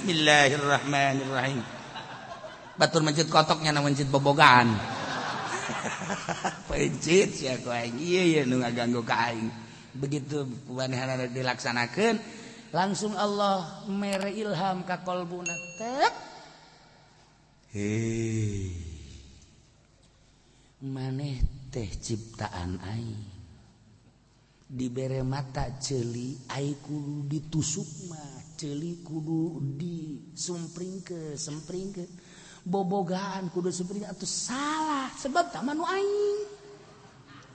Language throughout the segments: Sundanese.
Bismillahirrahmanirrahim. Batur mencit kotoknya na mencit bobogaan. Pencit sia ku aing. Ieu ieu nu ngaganggu ka aing. Begitu kumanehanana dilaksanakeun, langsung Allah mere ilham ka kolbuna. Tek. Hei. Maneh teh ciptaan aing. Dibere mata ceuli aing kudu ditusuk mah, ceuli kudu disumpringkeun, sempringkeun. Bobogaan kudu sempring atuh salah sebab tah nu aing.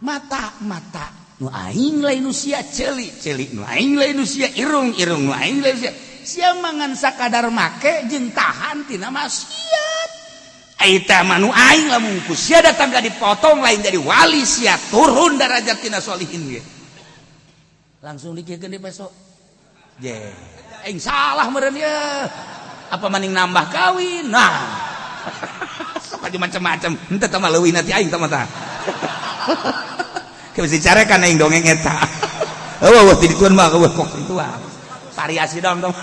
Mata-mata nu aing lain nu sia, ceuli ceuli nu aing lain nu sia, irung irung nu aing lain sia. Sia mangan sakadar make jeung tahan tina maksiat. Eta mah nu aing lamun ku sia datang ka dipotong lain jadi wali sia, turun derajat tina solihin ge. Langsung dikiekeun di peso. Je, aing salah meureun ye. Apa maning nambah kawin? Nah. Sok aja macam-macam. Henteu tah mah leuwih nanti aing tah mah tah. Mesti carekan aing dongeng eta. Eueuh eueuh ti dituan mah eueuh kok dituan. Variasi dong tah.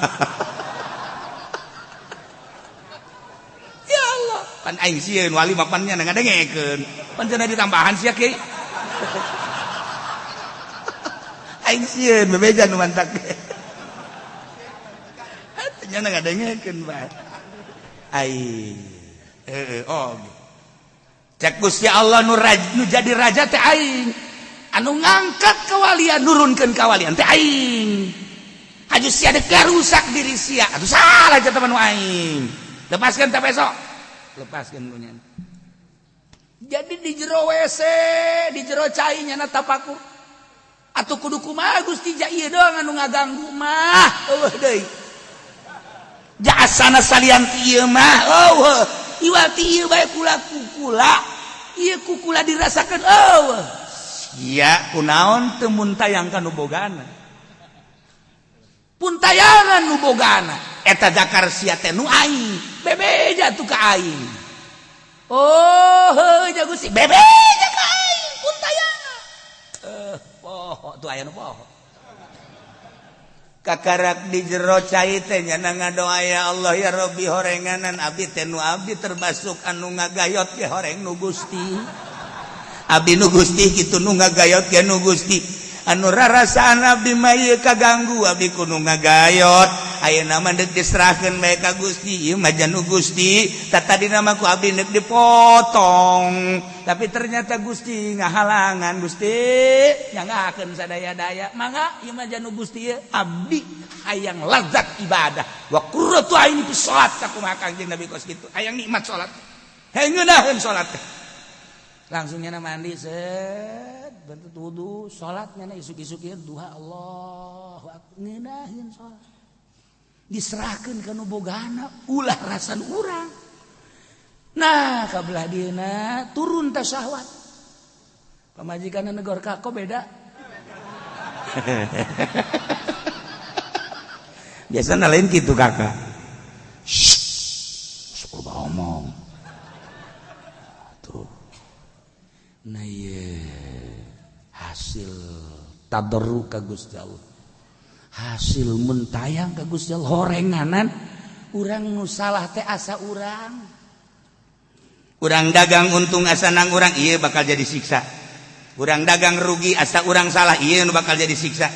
Ya Allah, pan aing sieun wali mah pan nya ngadengekeun. Pan cenah ditambahan sia kiai. Aing sieun bebeja nu mantak. Nya ngadengekeun bae. Ai oh. Cek Gusti Allah nu, nu jadi raja teh aing. Anu ngangkat kewalian nurunkeun kawalian teh aing. Haju sia dek rusak diri sia. Atuh salah cenah nu aing. Lepaskeun teh besok. Lepaskeun ku nya. Jadi di jero WC, di jero cai nya tapakur. Atuh kudu kumaha Gusti ja ieu doang anu ngaganggu mah. Eueuh deui. Jasana salian ti ieu mah. Eueuh. Iwal ti ieu bae kula kukula. Ieu kukula dirasakeun eueuh. Sia kunaon teu muntayang ka nu bogana. Puntayangan nu bogana. Eta dakar sia teh nu aing. Bebeja tuh ka aing. Oh, heuh ja Gusti, bebeja ka aing puntayangan. Poho tuh aya nu poho. Kakarak di jero cai teh nya ngadoa ya Allah ya Rabbi horenganan abdi teh nu abdi termasuk anu ngagayot ge horeng nu Gusti. Abdi nu Gusti kitu nu ngagayot ge nu Gusti. Anu rarasaan abdi mah ieu kaganggu abdi kudu ngagayot. Ayeuna mah deuk diserahkeun bae ka Gusti, ieu mah nu Gusti. Tatadina mah ku abdi deuk dipotong. Tapi ternyata Gusti ngahalangan Gusti nyangakeun sadaya-daya. Mangga ieu mah nu Gusti ieu abdi hayang lazat ibadah. Wa qurratu aini fi salat sakumaha Kangjeng Nabi kos kitu. Hayang nikmat salat. Hayang ngeunaheun salat teh. Langsung nyana mandi set bentuk wudu salat nyana isuk-isuk ieu duha Allahu akbar ngeunaheun salat. Diserahkeun ka nu bogana ulah rasan urang. Nah, kabelah dieuna turun teh syahwat. Pamajikan negor kako beda. Biasana lain kitu kakak. Shh, sok loba omong. Tuh. Nah ieu hasil tadarru ka Gusti Allah. Hasil mentayang ka Gusti Allah horenganan urang nu salah teh asa urang. Urang dagang untung asa nang urang ieu bakal jadi siksa. Urang dagang rugi asa urang salah ieu nu bakal jadi siksa.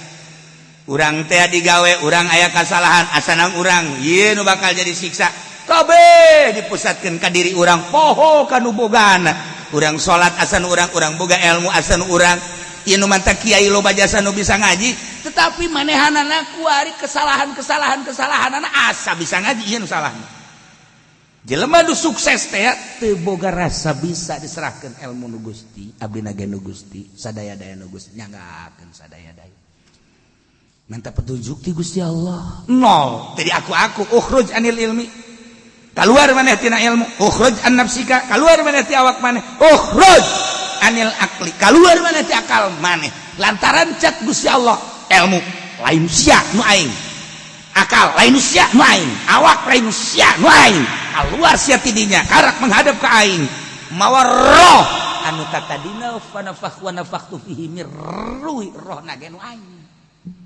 Urang teh digawe urang aya kasalahan asa nang urang ieu nu bakal jadi siksa. Kabeh dipusatkeun ka diri urang poho ka nu bogana. Urang salat asa nu urang, urang boga ilmu asa nu urang. Ieu nu mantak kiai loba jasa nu bisa ngaji, tetapi manehanana kuari kesalahan-kesalahan kesalahanana asa bisa ngaji ieu nu salahna. Jelema nu sukses teh teu boga rasa bisa diserahkeun ilmu nu Gusti, abdi na ge nu Gusti, sadaya-daya nu Gusti nyanggakeun sadaya-daya. Minta petunjuk ti Gusti Allah. Nol, jadi aku ukhruj anil ilmi. Keluar maneh tina ilmu, ukhruj an nafsika, keluar maneh ti awak maneh, ukhruj anil akli, keluar maneh ti akal maneh. Lantaran cek Gusti Allah, ilmu lain sia nu aing. Akal lain sia nu aing, awak lain sia nu aing. Keluar sia tidinya, karak menghadap ke aing. Mawa roh anu tatadina fa nafakh wa nafakhtu fihi mir ruhi, roh na ge nu aing.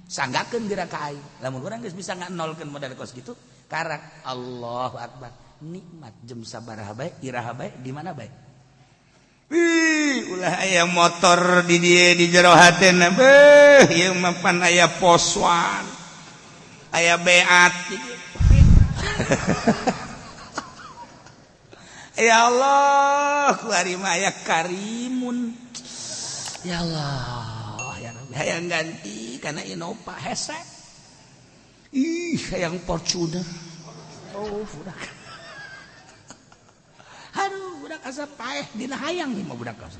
Sanggakeun geura ka aing. Lamun urang geus bisa nganolkeun modal kos kitu, Karak Allahu Akbar, nikmat jam sabaraha bae, iraha bae, di mana bae. Wih, ulah aya motor di dieu di jero hatena, beuh, ieu mah pan aya poswan, aya beat. Ya Allah, ku ari mah aya karimun. Ya Allah, ya Rabbi, hayang ganti kana Innova hese. Ih, hayang Fortuner. Oh, budak. Aduh, budak asa paeh dina hayang mah budak asa.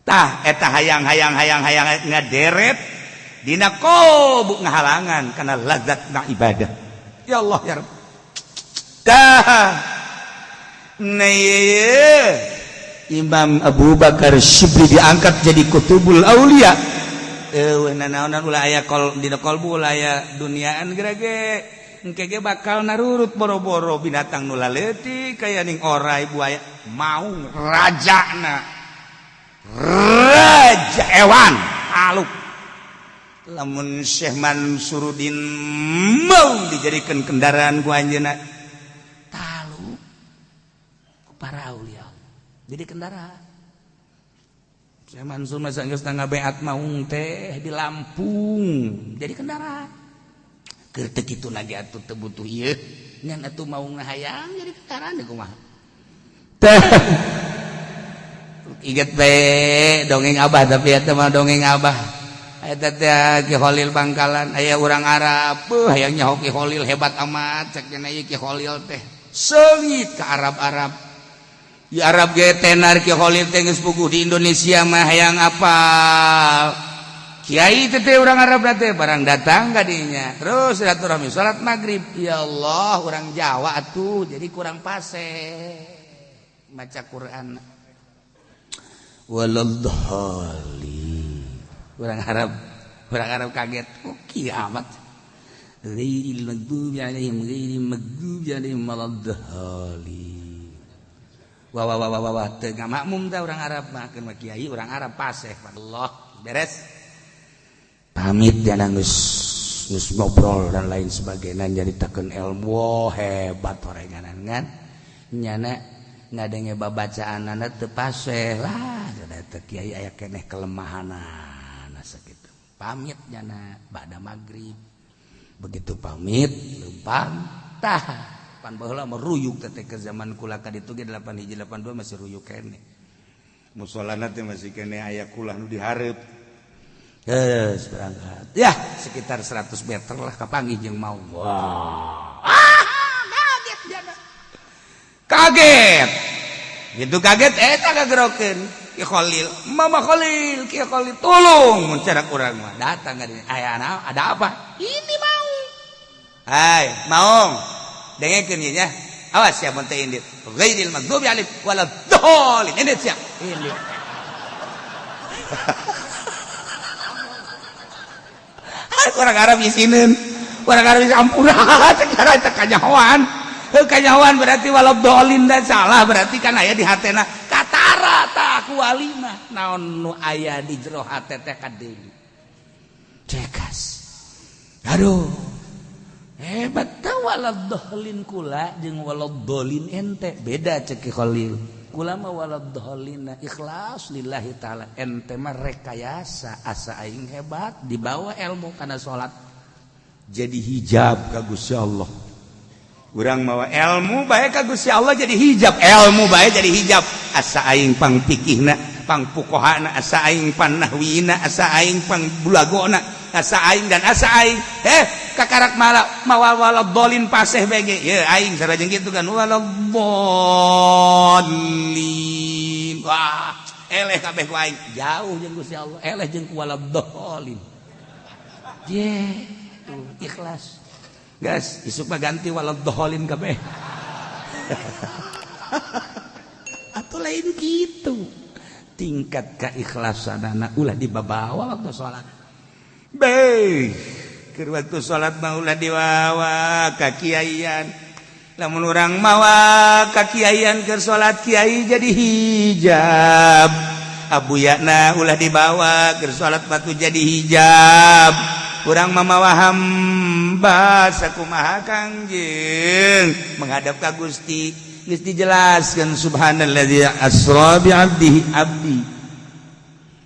Tah, eta hayang hayang hayang hayang ngaderet dina kolbu ngahalangan kana lazat na ibadah. Ya Allah ya Rabb. Tah. Nah, Imam Abu Bakar Syibli diangkat jadi Kutubul Aulia. Eueuh nanaonan ulah aya kol dina kolbu, ulah aya duniaan gerage. Engke ge bakal narurut boro-boro binatang nu laleutik kaya ning orai, buaya, maung rajana. Raja ewan aluk. Lamun Syekh Mansurudin mau dijadikan kendaraan ku anjeunna talu ku para aulia jadi kendaraan. Syekh Mansur masa geus ngabeat maung teh di Lampung jadi kendaraan. Keur teu kitu lagi atuh, teu butuh ieu ngan atuh maung hayang jadi kendaraan di kumaha teh. Inget bae dongeng Abah, tapi eta mah dongeng Abah. Eta teh Ki Kholil Bangkalan, aya urang Arab, beuh, hayang nyaho Ki Kholil hebat amat cek cenah. Ieu Ki Kholil teh seungit ka Arab-Arab. Di Arab ge tenar Ki Kholil teh geus puguh di Indonesia mah, hayang apal kiai teh teh urang Arab teh. Barang datang ka dinya terus silaturahmi, salat maghrib. Ya Allah, urang Jawa atuh jadi kurang pase maca Quran, waladhdallin. Orang Arab, orang Arab kaget, oh kiamat, ghairil maghdubi alaihim, ghairil maghdubi alaihim waladdallin. Wah wah wah wah wah, teu ngamakmum tah orang Arab mah. Keun mah kiai orang Arab paseh. Allah, beres pamit ya, geus geus ngobrol dan lain sebagainya, nyaritakeun ilmu. Wah, hebat orenganan kan nyana ngadenge babacaanana teu paseh lah teu kiai, aya keneh kelemahanana sakitu. Pamit nyana ba'da maghrib. Begitu pamit lempang tah, pan baheula mah ruyuk teh ke zaman kula ka ditu ge 8 hiji 82 masih ruyuk keneh. Musolana teh masih keneh aya kulah nu dihareup. Geus berangkat ya sekitar 100 meter lah, kapanggih jeung mau. Wah, ah, kaget jana, kaget gitu, kaget. Eta kagerokeun Ki Khalil, Mama Khalil, Ki Khalil, tolong. Mun cara urang mah datang ka dieu, aya ada apa ini mau? Hai maung, dengekeun ieu nya, awas ya mun teu indit, ghairil maghdubi alaihim waladdallin. Indit sia, indit. Orang Arab isineun, orang Arab ampun, secara teu kanyahoan. Heuh, kanyahoan berarti waladdallin dan salah, berarti kan aya di hatena katara tah ku walina naon nu aya di jero hate teh kadeuli cekas. Aduh, hebat tah. Waladdallin kula jeung waladdallin ente beda, cek Ki Khalil. Kula mah waladdallin ikhlas lillahi taala, ente mah rekayasa asa aing hebat, dibawa ilmu kana salat jadi hijab ka Gusti Allah. Urang mawa ilmu bae ka Gusti Allah jadi hijab, ilmu bae jadi hijab, asa aing pang pikihna, pang fuqahana, asa aing pan nahwina, asa aing pang bulagona, asa aing dan asa aing. Eh, kakarak malah mawa waladdallin paseh bege ye aing sarajeng kitu kan, waladdallin. Wah, eleh kabeh ku aing, jauh jeung Gusti Allah, eleh jeung ku waladdallin. Ye tuh ikhlas. Gas, isuk mah ganti waladdallin kabeh. Atau lain gitu, tingkat keikhlasanana ulah dibabawa waktu sholat. Beh, keur waktu salat mah ulah diwawa ka kiaian. Lamun urang mawa ka kiaian keur salat, kiai jadi hijab. Abuyana ulah dibawa keur salat, batu jadi hijab. Urang mamawa. Hamba sakumaha Kangjeng menghadap ka Gusti, geus dijelaskeun subhanalladzi asra bi abdihi, abdi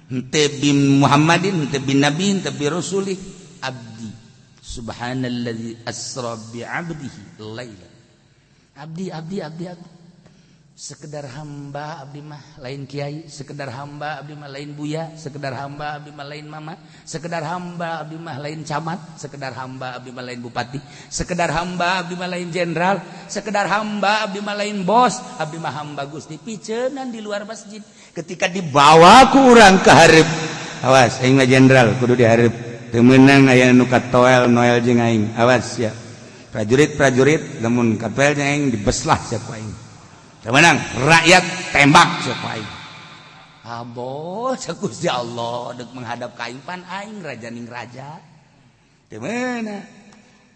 henteu bi Muhammadin, henteu bi nabi, henteu bi rasulih, abdi. Subhanalladzi asra bi abdihi laila, abdi, abdi, abdi, abdi, sekedar hamba abdi mah, lain kiai, sekedar hamba abdi mah, lain buya, sekedar hamba abdi mah, lain mama, sekedar hamba abdi mah, lain camat, sekedar hamba abdi mah, lain bupati, sekedar hamba abdi mah, lain jenderal, sekedar hamba abdi mah, lain bos, abdi mah hamba Gusti piceunan di luar masjid. Ketika dibawa ku urang ke hareup, awas, aing mah jenderal kudu dihareup, teu meunang aya nu katoel noel jeung aing. Awas ya prajurit-prajurit, lamun katoel jeung aing dibeslah sia ku aing. Menang rakyat tembak siapa aing. Abo cek Gusti Allah dek menghadap ka aing, pan aing raja ning raja. Teu meunang.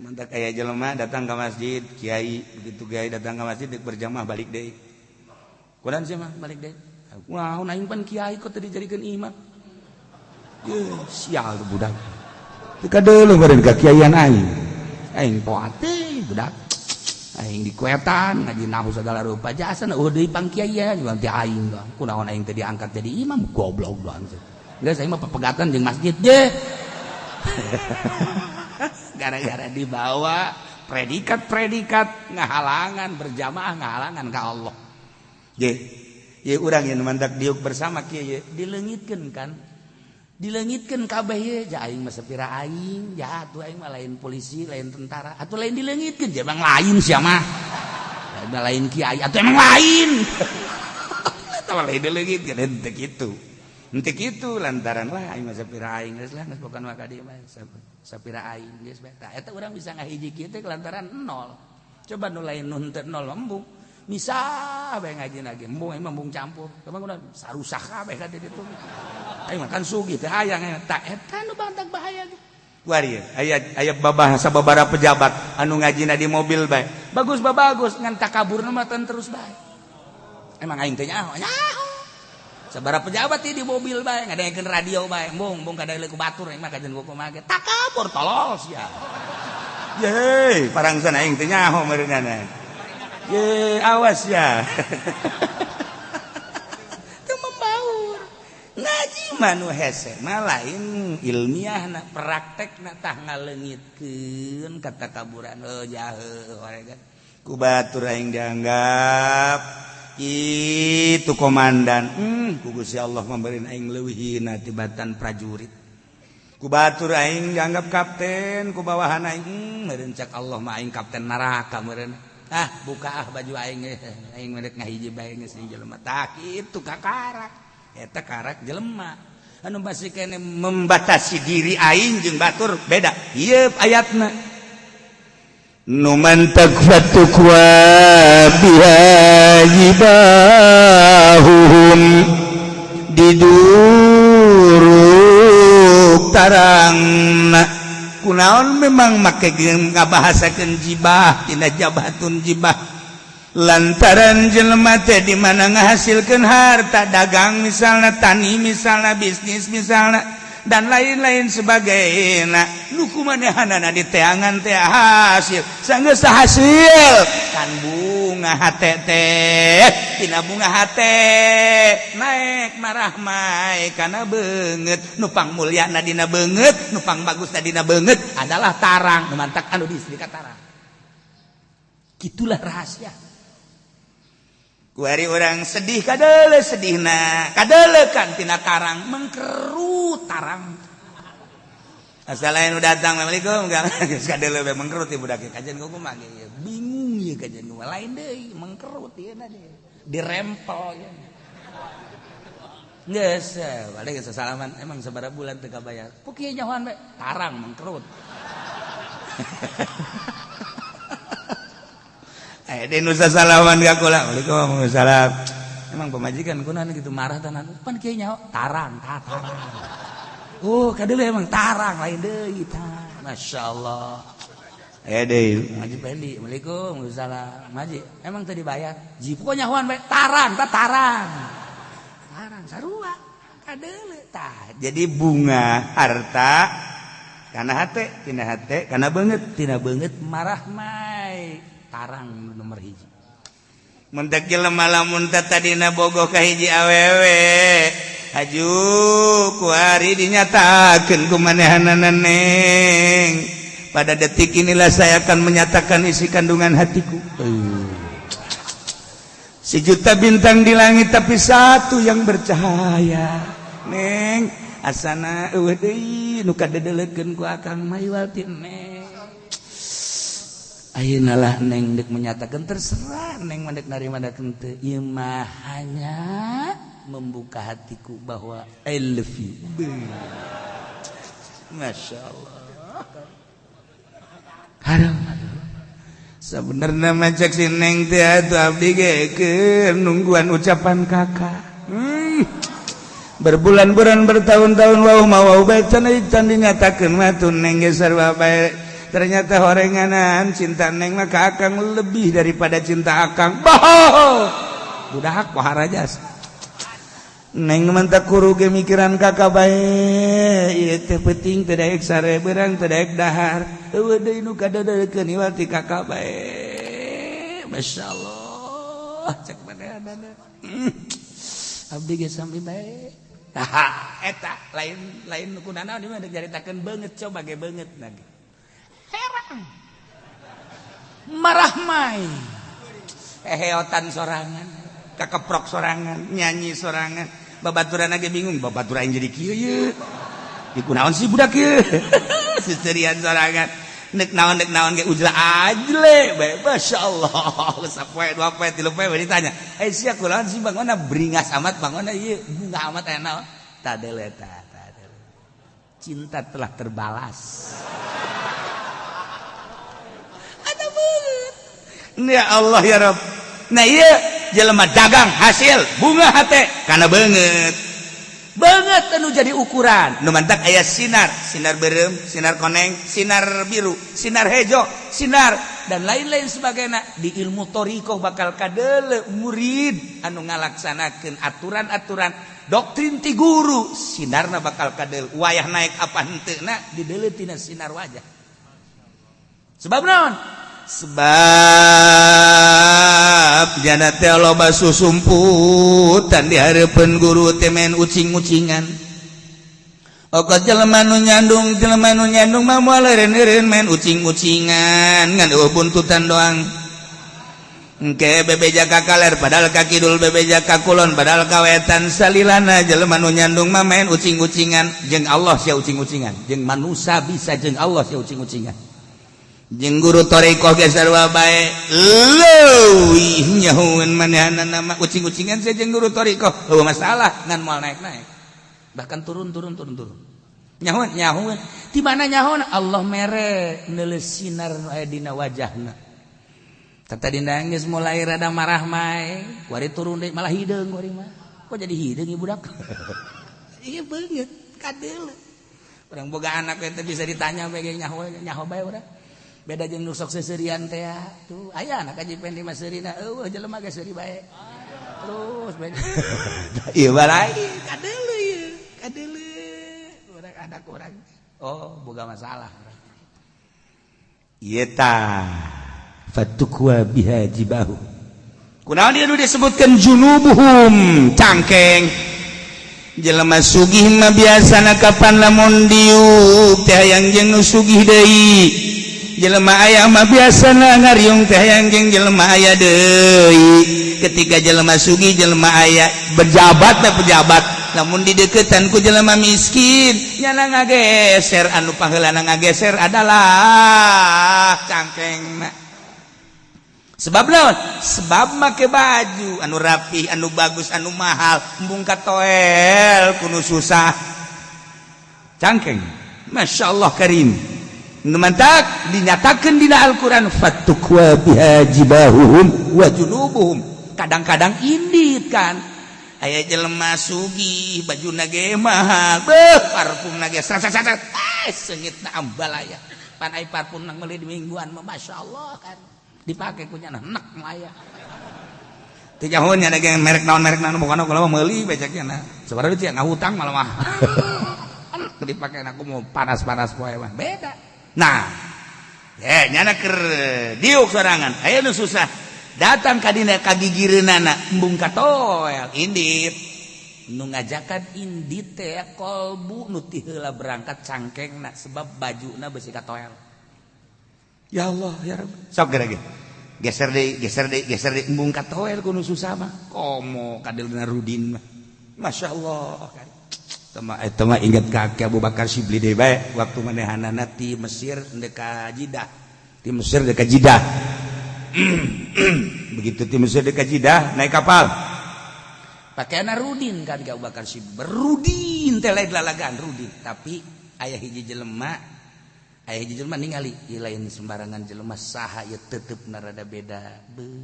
Mantak aya jelema datang ke masjid, kiai, begitu kiai datang ke masjid dek berjamaah, balik deui. Kunaon sih mah balik deui? Kunaon, aing pan kiai kok teu dijadikeun imam. Ye, sial tuh budak. Teu kadeuleu beureun ka kiaian aing. Aing poa teh budak. Aing dikuetan ngaji nahu segala rupa jasa na eueuh deui pangkiaian nanti aing doang. Kunaon aing teh diangkat jadi imam, goblok doang. Geus, aing mah pepegatan jeung masjid deh. Gara-gara dibawa predikat-predikat ngahalangan berjamaah, ngahalangan ka Allah. Ye, ye urang yang mantak diuk bersama kieu ye dileungitkeun kan. Dileungitkeun kabeh ye, ja aing mah sapira aing, ja atuh aing mah lain polisi, lain tentara, atuh lain dileungitkeun, ja emang lain sia mah. Lain kiai atau emang lain. Atau lain dileungitkeun henteu kitu. Henteu kitu lantaran lah aing mah sapira aing geus lah, geus bukan maka dieu mah sapira aing geus bae. Tah eta urang bisa ngahiji kieu teh lantaran nol. Coba nu lain nu henteu nol embung. Bisa bae ngaji lagi, embung aing mah embung campur. Emang udah sarusak kabeh ka ditu. Aing mah kan sugih teh hayang tah eta nu bantak bahaya ge. Kuari aya aya babahasa babara pejabat anu ngajina di mobil bae. Bagus bagus ngan takaburna mah terus bae. Emang aing teh nyaho nyaho. Sabara pejabat di mobil bae ngadengekeun radio bae, embung embung kadang ku batur aing mah kajen kumaha ge. Takabur tolol sia. Ye, parangsan aing teh nyaho meureunana. Ye, awas ya. Teu membaur. Ngaji mah nu hese mah lain ilmiah na praktek na tah ngaleungitkeun katakaburan heuh jahe kan. Ku batur aing dianggap itu komandan. Ku Gusti Allah memberi aing leuwih hina tibatan prajurit. Ku batur aing dianggap kapten, ku bawahan aing meureun cak Allah mah aing kapten neraka meureun. Ah, buka ah baju aing, aing mah ngahiji bae geus jelema. Tah kitu kakarak. Eta karak jelema. Anu masih kene membatasi diri aing jeung batur beda. Ieu ayatna. Nu mantak fatukwa biha jibahuhum diduruk tarangna. Kunaon memang make ngabahasakeun jibah tina jabatun jibah, lantaran jelema teh di mana ngahasilkeun harta, dagang misalnya, tani misalnya, bisnis misalnya, dan lain-lain sebagainya. Nu kumanehanana di teangan teh hasil sanggeus hasil kan bunga hate teh, tina bunga hate naik marahmai kana beungeut. Nu pang mulyana dina beungeut, nu pang bagusna dina beungeut adalah tarang. Nu mantak anu di tarang. Itulah rahasia. Kuari orang sedih kadele, sedihna kadele kan tina tarang mengkerut tarang. Asal lain udah datang, assalamualaikum, geus kadele we mengkerut ieu budak kajian kumaha ge bingung ieu kajian kumaha, lain deui mengkerut ieu na dirempel ieu. Geus balik geus salaman, emang sabaraha bulan teu kabayar? Pok kieu nyahoan we tarang mengkerut. Eh, nusa salaman ka kula. Waalaikumsalam. Emang pemajikan kunaon gitu marah tenan. Pan kieu nyaho tarang, tah tarang. Oh, kadeuleung emang tarang lain deui tah. Masyaallah. Eh deui, ngaji Pendi. Waalaikumsalam. Ngaji. Emang teu dibayar? Ji pokoknya nyahoan bae tarang, tah tarang. Tarang sarua. Kadeuleung tah. Jadi bunga harta Kana hate, tina hate kana beungeut, tina beungeut marah mai tarang nomor hiji. Mentek jelema lamun teh tadina bogoh ka hiji awewe, haju kuari dinyatakeun ku manehanana, "Neng, pada detik inilah saya akan menyatakan isi kandungan hatiku. Sejuta bintang di langit, tapi satu yang bercahaya. Neng, asana eueuh deui nu kadedelekeun ku akang mah iwal ti neng. Ayeuna lah neng dek menyatakan, terserah neng mah dek narima dek henteu. Ieu mah hanya membuka hatiku bahwa I love you." Masya Allah. Aduh, aduh. Sebenarnya mah cek si neng teh atuh abdi ge keur nungguan ucapan kakak. Berbulan-bulan, bertahun-tahun, wau mau wau bae can can dinyatakeun mah tuh neng ge sarua bae. Ternyata horenganan cinta neng mah ka akang lebih daripada cinta akang. Boh, budak poharajas. Neng mantap kuru ge mikiran kakak bae. Ieu teh penting teu daek sare, beurang teu daek dahar. Eueuh deui nu kadeudeulkeun iwal ti kakak bae. Masyaallah, cek manehna. Abdi ge sami bae. Tah, eta lain lain nu kunanaon ieu mah dek caritakeun beungeut, coba ge beungeut lagi. Herang. Marah mai. Heheotan sorangan, kakeprok sorangan, nyanyi sorangan. Babaturan lagi bingung, babaturan jadi kieu ye. Di kunaon sih budak ieu? Seserian sorangan. Nek naon, nek naon ge ujla ajle bae. Masyaallah, sapoe, dua poe, tilu poe ditanya, "Eh, sia kunaon sih bangona beringas amat, bangona ieu bunga amat, aya naon?" Tadele ta, tadele. Cinta telah terbalas. Ada banget. Ya Allah ya Rabb. Nah, iya jelema dagang hasil bunga hate karena beungeut. Beungeut anu jadi ukuran. Nu mantak aya sinar, sinar beureum, sinar koneng, sinar biru, sinar hejo, sinar dan lain-lain sebagainya. Di ilmu thoriqoh bakal kadele murid anu ngalaksanakeun aturan-aturan doktrin ti guru, sinarna bakal kadele wayah naik apa henteu na didele tina sinar wajah. Sebab naon? Sebab jana teh loba susumputan di hareupeun guru teh main ucing-ucingan. Oke, jelema nu nyandung, jelema nu nyandung mah moal eureun-eureun main ucing-ucingan, ngan eueuh buntutan doang. Engke bebeja ka kaler padahal ka kidul, bebeja ka kulon padahal ka wetan. Salilana jelema nu nyandung mah main ucing-ucingan. Jeung Allah sia ucing-ucingan, jeung manusia bisa, jeung Allah sia ucing-ucingan, jeung guru thoriqoh ge sarua bae. Leuwih nyahueun manehna nama ucing-ucingan sia jeung guru thoriqoh eueuh masalah, ngan moal naik-naik, bahkan turun turun turun turun. Nyahueun, nyahueun di mana? Nyahueun Allah mere neuleus sinar nu aya dina wajahna. Tata dina geus mulai rada marah mae, kuari turun deui, malah hideung kuari mah. Kok jadi hideung ieu budak? Ieu beungeut kadeuleu. Urang boga anak teh bisa ditanya bae ge nyaho nyaho bae urang. Beda jeung nu sok seserian teh tuh, aya anak Haji Pendi mah seurina eueuh, jelema ge seuri bae. Terus bae. Ieu balai kadeuleu ieu, kadeuleu. Urang anak urang. Oh, boga masalah. Ieu tah fatukwa biha jibahu. Kunaon dia nu disebutkeun junubuhum, cangkeng? Jelema sugih mah biasana kapan lamun diuk teh hayang jeung nu sugih deui. Jelema aya mah biasana ngariung teh hayang jeung jelema aya deui. Ketika jelema sugih, jelema aya, berjabat teh pejabat, namun dideketan ku jelema miskin, nyana ngageser. Anu pangheulana ngageser adalah cangkengna. Sebab naon? Sebab make baju anu rapi, anu bagus, anu mahal, embung katoel kuno susah. Cangkeng. Masya Allah karim. Nu mantak dinyatakan dina Al-Quran fatukwa biha jibahuhum wa junubuhum. Kadang-kadang indit kan aya jelema sugih, baju ge mahal, beuh, parfum ge sat sat sat, eh, seungitna ambalaya. Pan ai parfum nang meuli di mingguan mah masyaallah kan dipake ku nyana enek mah aya. Teu jauhnya ada merek naon, merek naon, bukan kalau meuli beceknya. Nah, sebenarnya dia ngahutang malah mah. Dipake aku mau panas-panas poe mah beda. Nah, eh nyana keur diuk sorangan. Aya nu susah. Datang ka dina kagigireunana embung katoel indit. Nu ngajakan indit teh kolbu nu ti heula berangkat cangkengna sebab bajuna besi katoel. Ya Allah ya Rabb. Sok geura ge. Geser deui, geser deui, geser deui embung katoel ku nu susah mah. Komo kadeulna Rudin mah. Masya Allah kan. Eta mah inget ka Abu Bakar Syibli deui bae waktu manehanana ti Mesir ndek ka Jidah. Ti Mesir ndek ka Jidah. Begitu ti Mesir ndek ka Jidah naik kapal. Pakaianna Rudin kan ka Abu Bakar Syibli. Rudin teh lain lalagan Rudin, tapi aya hiji jelema, aya hiji jelema ningali ieu lain sembarangan jelema saha ieu tetepna rada beda. Beuh,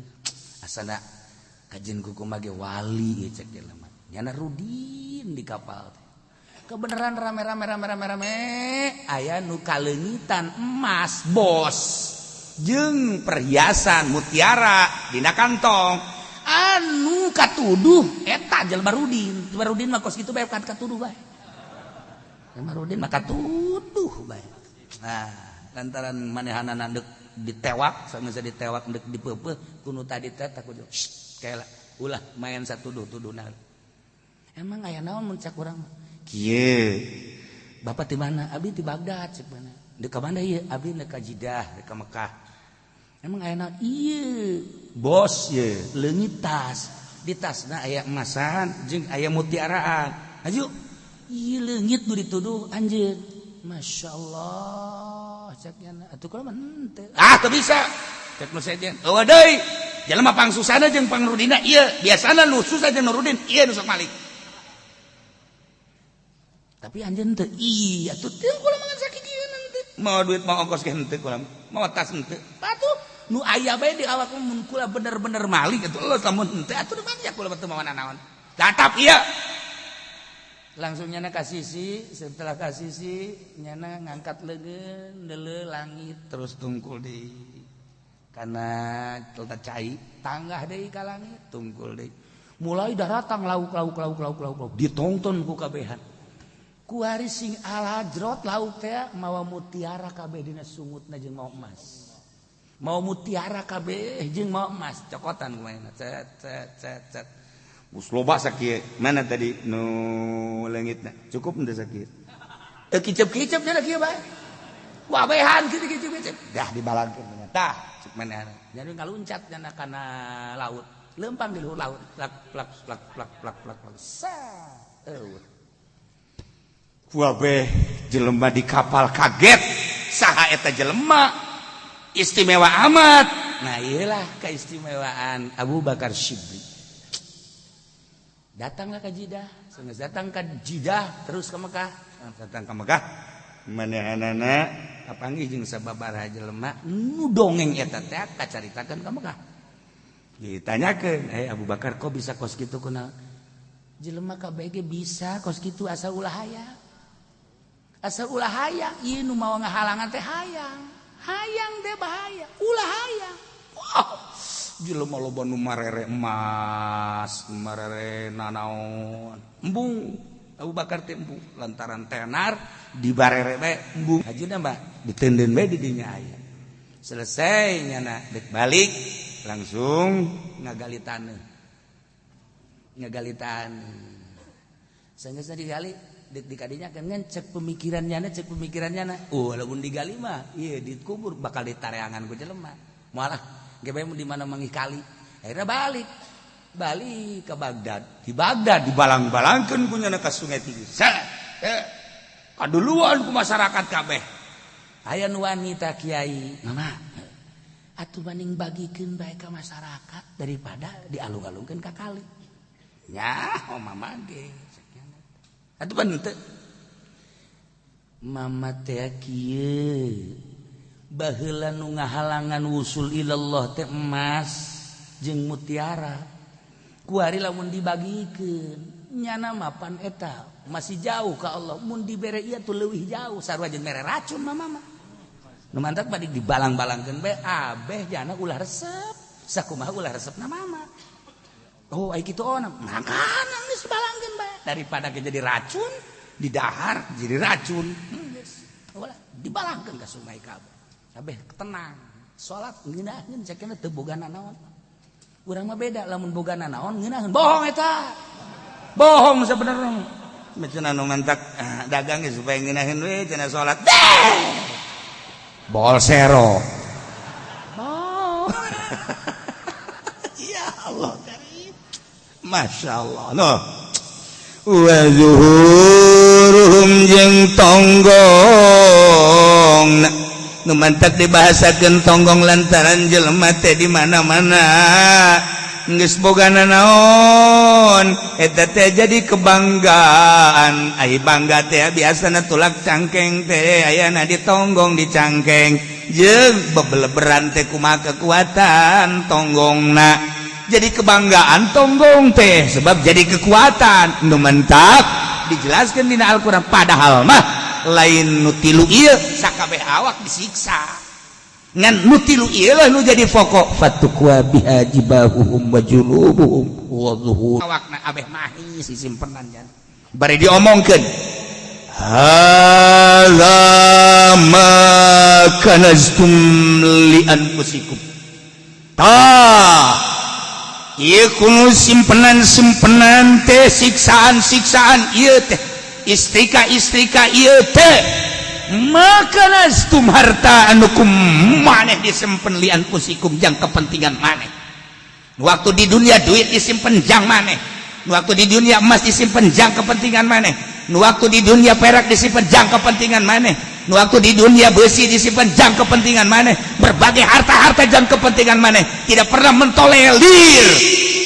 asana kajen kumaha ge wali ieu cek jelema. Nyana Rudin di kapal teh. Kebenaran rame-rame rame-rame rame aya nu kaleungitan emas bos jeung perhiasan mutiara dina kantong anu katuduh eta jelema Rudin. Jelema Rudin mah kos kitu bae kan katuduh bae. Jelema Rudin mah katuduh bae. Nah, lantaran manehanana deuk ditewak sama ditewak deuk dipeupeuh ku nu tadi teh takut kaela ulah main satuduh-tuduhna. Emang aya naon mun cak urang mah? Kieu. Bapak di mana? Abdi di Baghdad cek mana? Deuk ka mana ieu? Abdi deuk ka Jidah, deuk ka Mekah. Emang aya naon? Ieu bos ieu leungit tas. Di tasna aya emasan jeung aya mutiaraan. Aju. Ieu leungit nu dituduh anjeun. Masya Allah cek nyana. Atuh kula mah henteu. Ah, teu bisa. Cek nu sejen. Eueuh deui. Jelema pangsusana jeung pangrudina ieu. Biasana nu susah jeung nu rudin ieu nu sok malik. Tapi anjeun teu iya atuh teu kula mah sakikieun henteu. Mau duit mau ongkos ge henteu kula. Mau tas henteu. Atuh nu aya bae di awak mun kula bener-bener malik atuh eueuh lamun henteu atuh di mana kula teu mawa nanaon. Tatap ieu. Langsung nyana ka sisi, setelah ka sisi nyana ngangkat leungeun deuleu langit terus tungkul deui. Kana telta cai tanggah deui ka langit tungkul deui. Mulai daratang lauk lauk lauk lauk lauk lauk ditonton ku kabehan. Kuari sing alajrot lauk teh mawa mutiara kabeh dina sungutna jeung mawa emas. Mawa mutiara kabeh jeung mawa emas cokotan kumaha cet cet cet cet. Geus loba sakieu. Mana tadi nu leungitna? Cukup henteu sakieu? Teu kicep-kicep nya kieu bae. Wabehan kitu kicep-kicep. Dah dibalangkeun tah cek manehna. Jadi ngaluncat nya kana laut. Lempang di luhur laut. Plak plak plak plak plak plak plak. Sa. Eueuh. Wabeh jelema di kapal kaget. Saha eta jelema? Istimewa amat. Nah, iyalah keistimewaan Abu Bakar Syibli. Datanglah ke Jidah, sanggeus datang ke Jidah terus ke Mekah. Datang ke Mekah, manehanana kapanggih jeung sababaraha jelema nu dongeng eta teh kacaritakeun ka Mekah. Ditanyakeun, "Eh Abu Bakar kok bisa kos kitu kunaon?" Jelema kabeh bisa kos kitu asal ulah hayang. Asal ulah hayang, ieu nu mawa ngahalangan teh hayang. Hayang teh bahaya, ulah hayang. Wah, jelema loba nu marere emas, marere nanaon. Embung Abu Bakar teh embung lantaran tenar dibarere bae embung. Hajuna mah diteundeun bae di dinya aya. Selesai nyana dek balik langsung ngagali taneuh. Ngagali taneuh. Sanggeus digali dek dikadinya kan cek pemikirannya cek pemikirannya na. Oh, lamun digali mah ieu dikubur bakal ditareangan ku jelema. Malah ge bae di mana manggih kali. Akhirnya balik. Balik ke Baghdad. Di Baghdad dibalang-balangkeun ku nyana ka Sungai Tigris. Kaduluan ku masyarakat kabeh. Aya nu wanita kiai, mama atuh banding bagikeun bae ka masyarakat daripada dialung-alungkeun ka kali. Nya, oh mama ge. Atuh pan henteu. Mama teh kieu. Baheula nu ngahalangan wusul ilallah teh emas jeung mutiara. Kuari lamun dibagikeun nyana mapan eta masih jauh ka Allah, mun dibere ieu tuh leuwih jauh sarua jeung mere racun mama mah. Nu mantak balik dibalang-balangkeun bae abeh jana ulah resep. Sakumaha ulah resepna mama. Oh, ai kitu ona makana geus balangkeun bae daripada jadi racun Didahar jadi racun. Ulah dibalangkeun ka sungai kabeh. Kabeh tenang. Salat ngeunaheun cekena teu boga nanaon. Urang mah beda, lamun boga nanaon ngeunaheun. Bohong eta. Bohong sebenarnya. Cenah nu mantak dagang supaya ngeunaheun we cenah salat. Bol sero. Oh. Ya Allah karim. Masya Allah. No. Wa zuhuruhum jeung tonggong. Nu mantak dibahasakeun tonggong lantaran jelema teh di mana-mana geus boga nanaon eta teh jadi kebanggaan. Ai bangga teh biasana tulak cangkeng teh ayana di tonggong, di cangkeng jeung bebeleberan teh kumaha kekuatan tonggongna. Jadi kebanggaan tonggong teh sebab jadi kekuatan. Nu mentak dijelaskan dina Al-Qur'an, padahal mah lain nu tilu ieu sakabeh awak disiksa, ngan nu tilu ieu lah nu jadi pokok. Fatukwa biha jibahuhum wa junubuhum wa zuhur. Awakna abeh mahi sisimpenan jan bari diomongkeun, hadza ma kanaztum li anfusikum. Tah, ieu kuno simpenan-simpenan teh, siksaan-siksaan ieu teh, istrika-istrika ieu teh, makanaztum harta anu ku maneh disimpen, li anfusikum jang kepentingan maneh. Waktu di dunia duit disimpen jang maneh, waktu di dunia emas disimpen jang kepentingan maneh, waktu di dunia perak disimpen jang kepentingan maneh, waktu di dunia besi disimpan jang kepentingan maneh, berbagai harta-harta jang kepentingan maneh, tidak pernah mentolerir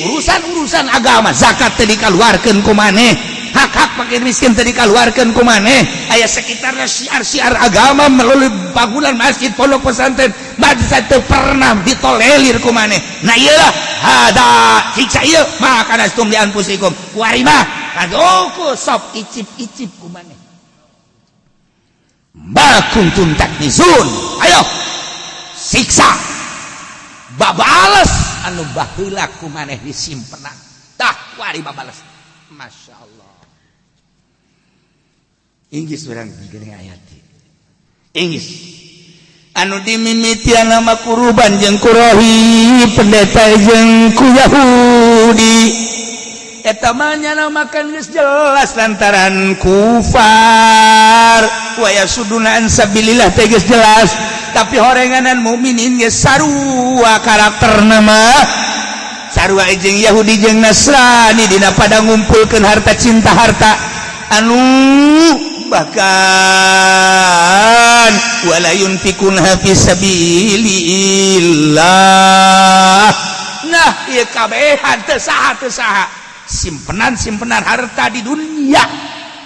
urusan-urusan agama. Zakat teu dikaluarkeun ku maneh, hak-hak fakir miskin teu dikaluarkeun ku maneh. Aya sekitarnya syiar-syiar agama melalui bangunan masjid, pondok pesantren, madrasah teu pernah ditolerir ku maneh. Nah, iyalah hada siksa ieu ma kanaztum li anfusikum. Warima kadoku sok icip-icip ku maneh ma kuntum taknizun. Ayo siksa babales anu baheula ku maneh disimpenan. Tah, wari babales. Masya Allah. Inggris urang geuning ayat Inggris anu dimimitian nama kuruban jeung kurohi, pendeta jeung ku Yahudi. Eta mah nyana makan geus jelas lantaran kufar wa yasuduna an sabilillah teh geus jelas, tapi horenganan mukminin geus sarua karakterna mah, sarua jeung Yahudi jeung Nasrani dina pada ngumpulkeun harta, cinta harta anu bahkan wala yunfiquna fi sabilillah. Nah, ieu kabehan teu saha teu saha simpenan-simpenan harta di dunia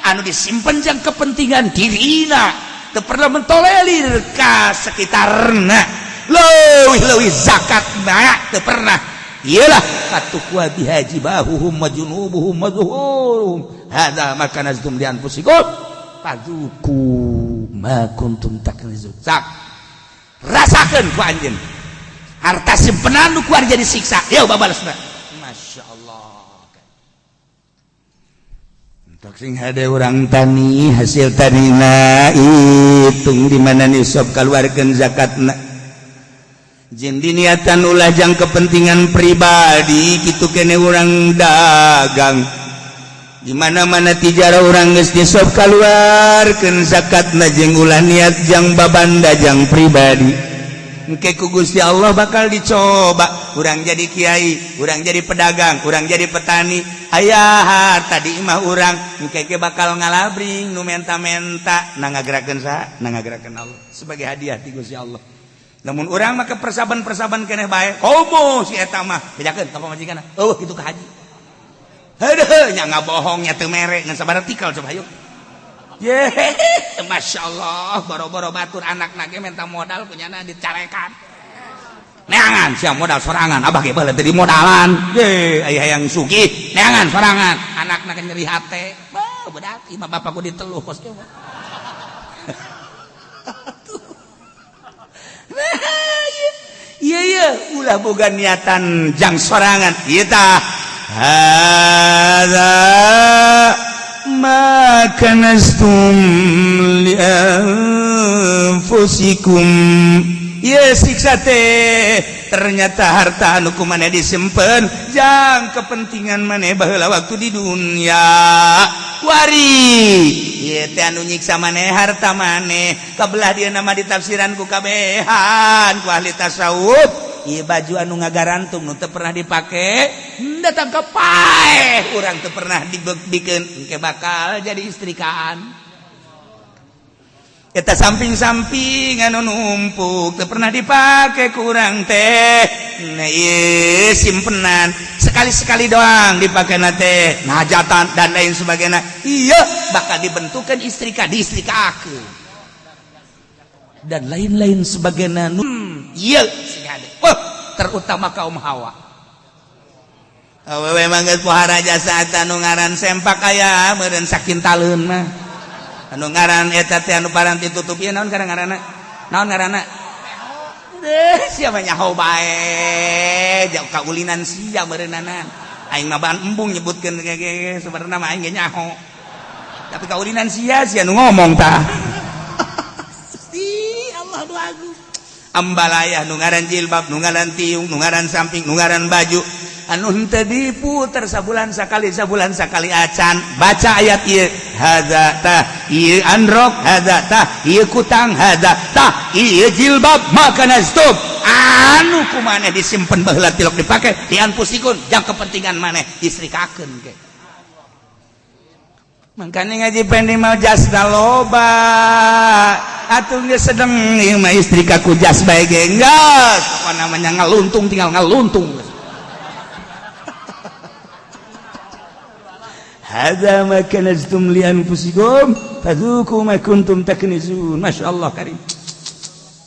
anu disimpen jang kepentingan dirina, teu pernah mentolerir ka sekitarna, leuwih-leuwih zakat na teu pernah. Iyalah fatukwa biha jibahuhum wa junubuhum wa zuhuruhum hadza ma kanaztum li anfusikum fadzuqu ma kuntum taknizun. Sak rasakeun ku anjeun harta simpenan nu kuar jadi siksa. Yeuh babalesna. Masya Allah. Untuk sing hade urang tani, hasil tanina hitung di mana nisab, keluarkan zakatna jeung diniatan ulah jang kepentingan pribadi. Kitu kene urang dagang, di mana-mana tijara urang geus nisab, kaluarkeun zakatna jeung ulah niat jang babanda, jang pribadi. Engke ku Gusti Allah bakal dicoba. Urang jadi kiai, urang jadi pedagang, urang jadi petani, aya harta di imah urang, engke ge bakal ngalabring nu menta-menta. Na ngagerakeun saha? Na ngagerakeun Allah sebagai hadiah ti Gusti Allah. Namun urang mah ke persaban-persaban keneh bae, komo si eta mah bejakeun ka pamajikanna, eueuh kitu ka haji. Heuh, nya ngabohong nya teu mere ngan sabar tikal. Coba hayu. Ye, Masya Allah, boro-boro batur, anak nage minta modal punyana dicarekan. Neangan sia modal sorangan, abah ge baheula teu dimodalan. Ye, aya hayang sugih, neangan sorangan. Anakna ge nyeri hate. Bah, budak imah bapakku diteluh kos kieu. Iya iya, ulah boga niatan jang sorangan. Ieu tah hadza ma Kanaztum li anfusikum. Ye, siksa teh ternyata harta anu ku maneh disimpen jang kepentingan maneh baheula waktu di dunia wari. Ye teh anu nyiksa maneh harta maneh. Kabelah dia nama ditafsiran ku kabehan ku ahli tasawuf. Ieu baju anu ngagarantung nu teu pernah dipake, datang ke paeh urang teu pernah dibikin, engke bakal jadi istrikaan. Eta samping-samping anu numpuk teu pernah dipake kurang teh. Nah, ieu simpenan sekali-sekali doang dipake teh, hajatan dan lain sebagainya. Iya, bakal dibentukkan istrika, diistrikakeun dan lain-lain sebagainya. Iya, oh, terutama kaum hawa. Awewe mah geus pohara jasa anu ngaran sempak aya meureun sakintaleun mah. Anu ngaran eta teh anu paranti tutup ieu, naon ngaranna? Naon ngaranna? Eh, siapa nyaho bae, jauh kaulinan sia meureunana. Aing mah ban embung nyebutkeun ge, sebenarnya mah aing ge nyaho. Tapi kaulinan sia, sia nu ngomong tah. Gusti Allah nu agung. Ambalaya nu ngaran jilbab, nu ngaran tiung, nu ngaran samping, nu ngaran baju anu henteu diputer sabulan sakali, sabulan sakali acan. Baca ayat ieu, hadza tah ieu androk, hadza tah ieu kutang, hadza tah ieu jilbab, ma kanaztum anu ku maneh disimpen baheula tilok dipake, li anfusikum jang kepentingan maneh, istrikakeun ke. Makanya ngaji pendi mau jas loba atuh geus sedeng ieu mah, istrika ku jas bae ge geus. Apa namanya, ngaluntung, tinggal ngaluntung. Hadza ma kanaztum li anfusikum fadzuqu ma kuntum taknizun. Masya Allah karim.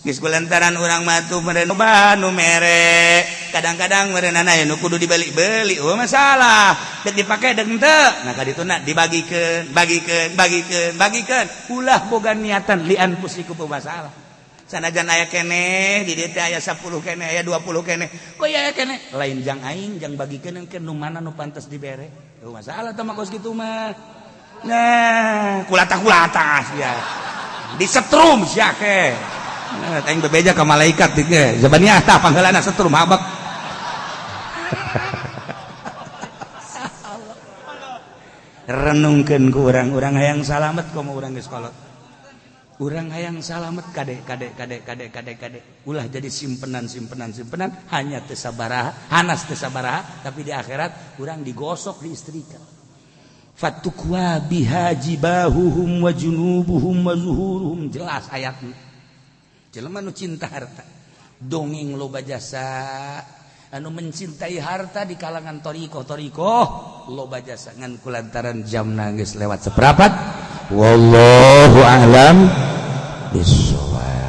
Geus kulantaran urang mah tuh meureun loba nu mere. Kadang-kadang meureunana aya nu kudu dibeli-beli. Oh, masalah. Dek dipake dek henteu. Nah, ka dituna dibagikeun, bagikeun, bagikeun, bagikeun. Ulah boga niatan li anfusikum masalah. Sanajan aya keneh di dieu teh, aya 10 keneh, aya 20 keneh. Kok aya keneh? Lain jang aing, jang bagikeun ke nu mana nu pantas dibere. Oh, masalah teh mah kos kitu mah. Nah, kulata-kulata sia. Disetrum sia ke. Nah, aing bebeja ka malaikat ge. Zabaniah tah pangheulana setrum habak. Renungkeun ku urang, urang hayang salamet komo urang geus kolot. Urang hayang salamet, kade kade kade kade kade kade. Ulah jadi simpenan simpenan simpenan hanya teu sabaraha, hanas teu sabaraha, tapi di akhirat urang digosok di istrika. Fatukwa biha jibahuhum wa junubuhum wa zuhuruhum, jelas ayatnya. Jelema nu cinta harta dongeng loba jasa, anu mencintai harta di kalangan toriko toriko loba jasa, ngan kulantaran jam nangis lewat seperempat, wallahu a'lam bissawab.